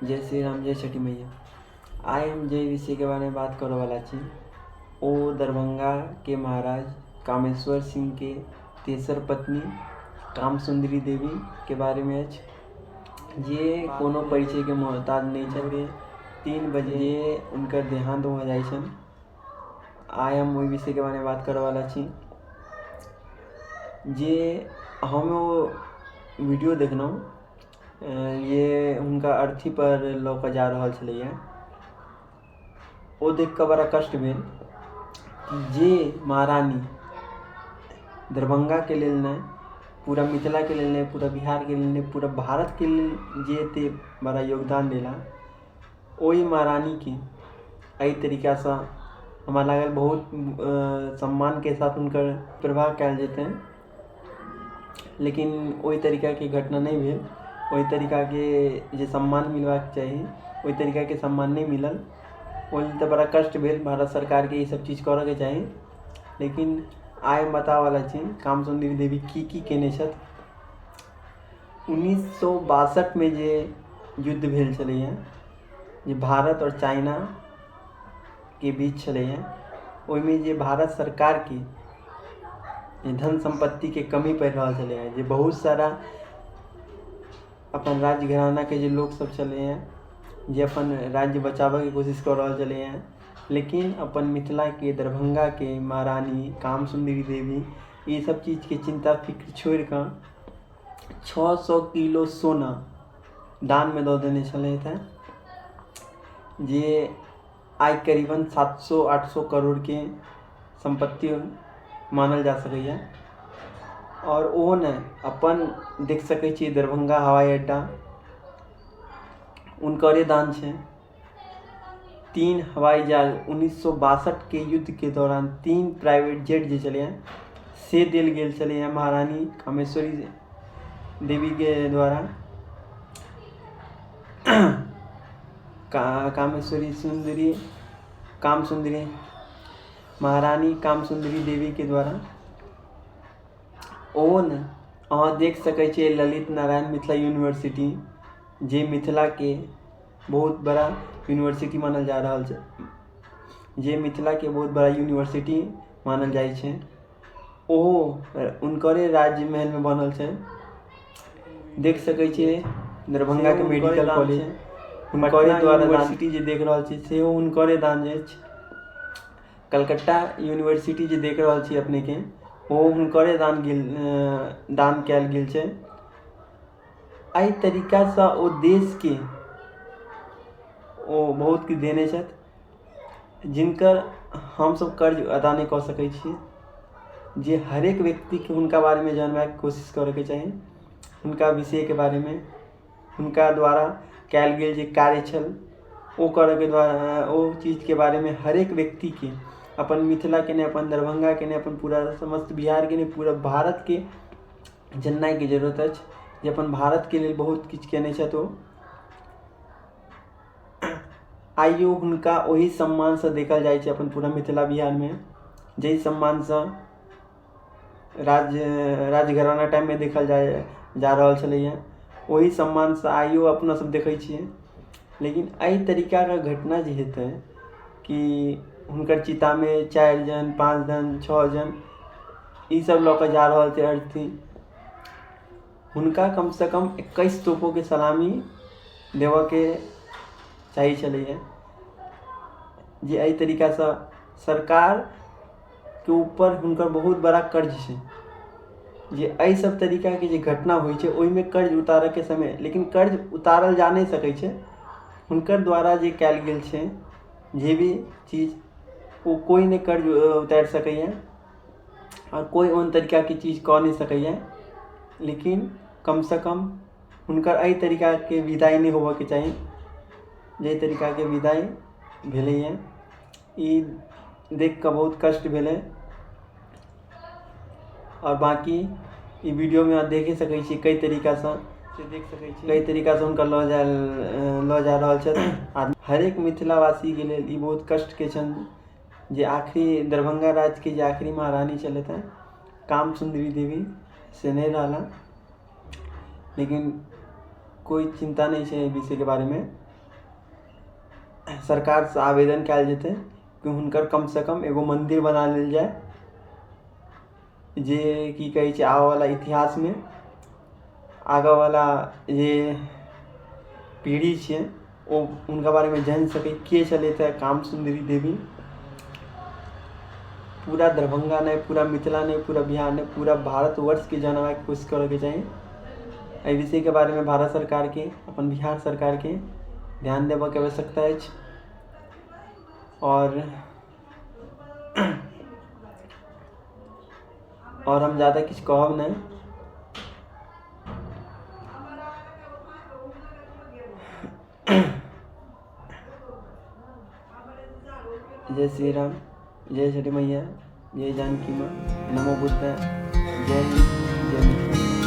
जय श्री राम, जय छठी मैया। आइ हम जाहि विषयके बारेमे बात करऽवला छी ओ दरभङ्गाके महाराज कामेश्वर सिंहके तेसर पत्नी कामसुन्दरी देवीके बारेमे अछि, जे कोनो परिचयके मोहताज नहि छथि। 3 बजे हुनकर देहान्त भऽ जाइ छनि। आइ हम ओहि विषयके बारेमे बात करऽवला छी जे हम ओ वीडियो देखलहुँ जे हुनका अर्थीपर लऽ कऽ जा रहल छलैए। ओ देखि कऽ बड़ा कष्ट भेल जे महारानी दरभङ्गाके लेल नहि, पूरा मिथिलाके लेल नहि, पूरा बिहारके लेल नहि, पूरा भारतके लेल जे एतेक बड़ा योगदान देला, ओहि महारानीके एहि तरीकासँ हमरा लागल बहुत सम्मानके साथ हुनकर प्रवाह कयल जेतनि, लेकिन ओहि तरीकाके घटना नहि भेल। ओहि तरीकाके जे सम्मान मिलबाक चाही ओहि तरीकाके सम्मान नहि मिलल। ओहि लेल तऽ बड़ा कष्ट भेल। भारत सरकारके ईसब चीज करऽके चाही। लेकिन आइ हम बताबऽवला छी कामसुन्दरी देवी की की कयने छथि। 1962मे जे युद्ध भेल छलैए, जे भारत आओर चाइनाके बीच छलैए, ओहिमे जे भारत सरकारके धन सम्पत्तिके कमी पड़ि रहल छलैए, जे बहुत सारा अपन राज्य घरानाके जे लोकसभ छलैए जे अपन राज्य बचाबयके कोशिश कऽ रहल छलैए, लेकिन अपन मिथिलाके दरभङ्गाके महारानी कामसुन्दरी देवी ईसभ चीजके चिन्ता फिक्र छोड़ि कऽ 600 किलो सोना दानमे दऽ देने छलथि हेँ, जे आइ करीबन 700-800 करोड़के सम्पत्ति मानल जा सकैए। आओर ओहो नहि, अपन देख सकै छियै दरभङ्गा हवाइ अड्डा हुनकरे दान छै। 3 हवाई जहाज 1962के युद्धके दौरान 3 प्राइवेट जेट जे छलैए से देल गेल छलैए महारानी कामेश्वरी देवीके द्वारा। कामेश्वरी सुन्दरी कामसुन्दरी महारानी कामसुन्दरी देवीके द्वारा। ओ ने अहाँ देख सकै छियै ललित नारायण मिथिला यूनिवर्सिटी, जे मिथिलाके बहुत बड़ा यूनिवर्सिटी मानल जा रहल छै, जे मिथिलाके बहुत बड़ा यूनिवर्सिटी मानल जाइ छै, ओहो हुनकरे राज्य महलमे बनल छै। देख सकै छियै दरभङ्गाके मेडिकल कॉलेज हुनकरे द्वारा। यूनिवर्सिटी जे देख रहल छी सेहो हुनकरे दान अछि। कलकत्ता यूनिवर्सिटी जे देख रहल छी अपनेके, ओहो हुनकरे दान गेल दान कयल गेल छै। एहि तरीकासँ ओ देशके ओ बहुत किछु देने छथि, जिनकर हमसभ कर्ज अदा नहि कऽ सकै छी। जे हरेक व्यक्तिके हुनका बारेमे जानबाक कोशिश करयके चाही, हुनका विषयके बारेमे, हुनका द्वारा कयल गेल जे कार्य छल ओ करयके द्वारा ओ चीजके बारेमे हरेक व्यक्तिके, अपन मिथिलाके नहि, अपन दरभङ्गाके नहि, अपन पूरा समस्त बिहारके नहि, पूरा भारतके जननाइके जरूरत अछि जे अपन भारतके लेल बहुत किछु कयने छथि। ओ आइयो हुनका ओही सम्मानसँ देखल जाइ छै अपन पूरा मिथिला बिहारमे, जाहि सम्मानसँ राज्य घराना टाइममे देखल जा रहल छलैए, ओही सम्मानसँ आइयो अपना सब देखै छियै। लेकिन एहि तरीकाके घटना जे हेतै कि हुनकर चितामे 4 जन, 5 जन, 6 जन ईसब लऽ कऽ जा रहल छै अर्थी, हुनका कमसँ कम 21 तोपोके सलामी देबऽके चाही छलैए। जे एहि तरीकासँ सरकारके ऊपर हुनकर बहुत बड़ा कर्ज छै, जे एहि सब तरीकाके जे घटना होइ छै ओहिमे कर्ज उतारऽके समय, लेकिन कर्ज उतारल जा नहि सकै छै। हुनकर द्वारा जे कयल गेल छै जे भी चीज, ओ कोइ नहि कर्ज उतारि सकैए आओर कोइ ओहन तरीकाके चीज कऽ नहि सकैए। लेकिन कमसँ कम हुनकर एहि तरीकाके विदाइ नहि होबऽके चाही जाहि तरीकाके विदाइ भेलैए। ई देखि कऽ बहुत कष्ट भेलै। आओर बाँकी ई वीडियोमे अहाँ देखि सकै छी कई तरीकासँ से देख सकै छी कई तरीकासँ हुनका लऽ जा रहल छथि। आ हरेक मिथिलावासीके लेल ई बहुत कष्टके क्षण जे आखिरी दरभङ्गा राज्यके जे आखिरी महारानी छलथि हेँ काम सुन्दरी देवी से नहि रहला। लेकिन कोइ चिन्ता नहि छै एहि विषयके बारेमे। सरकारसँ आवेदन कयल जेतै कि हुनकर कमसँ कम एगो मन्दिर बना लेल जाय, जे की कहै छै आबयवला इतिहासमे आगाँवला जे पीढ़ी छै ओ हुनका बारेमे जानि सकै के छलथि हे काम सुन्दरी देवी। पूरा दरभंगा नहि, पूरा मिथिला नहि, पूरा बिहार नहि, पूरा भारतवर्षके जानबाके कोशिश करऽके चाही। एहि विषयके बारेमे भारत सरकारके, अपन बिहार सरकारके ध्यान देबऽके आवश्यकता अछि। आओर हम जादा किछु कहब नहि। जय श्री राम, जय छठी मैया, जय जानकी माँ, नमो बुद्धाय, जय हिंद, जय मिथिला।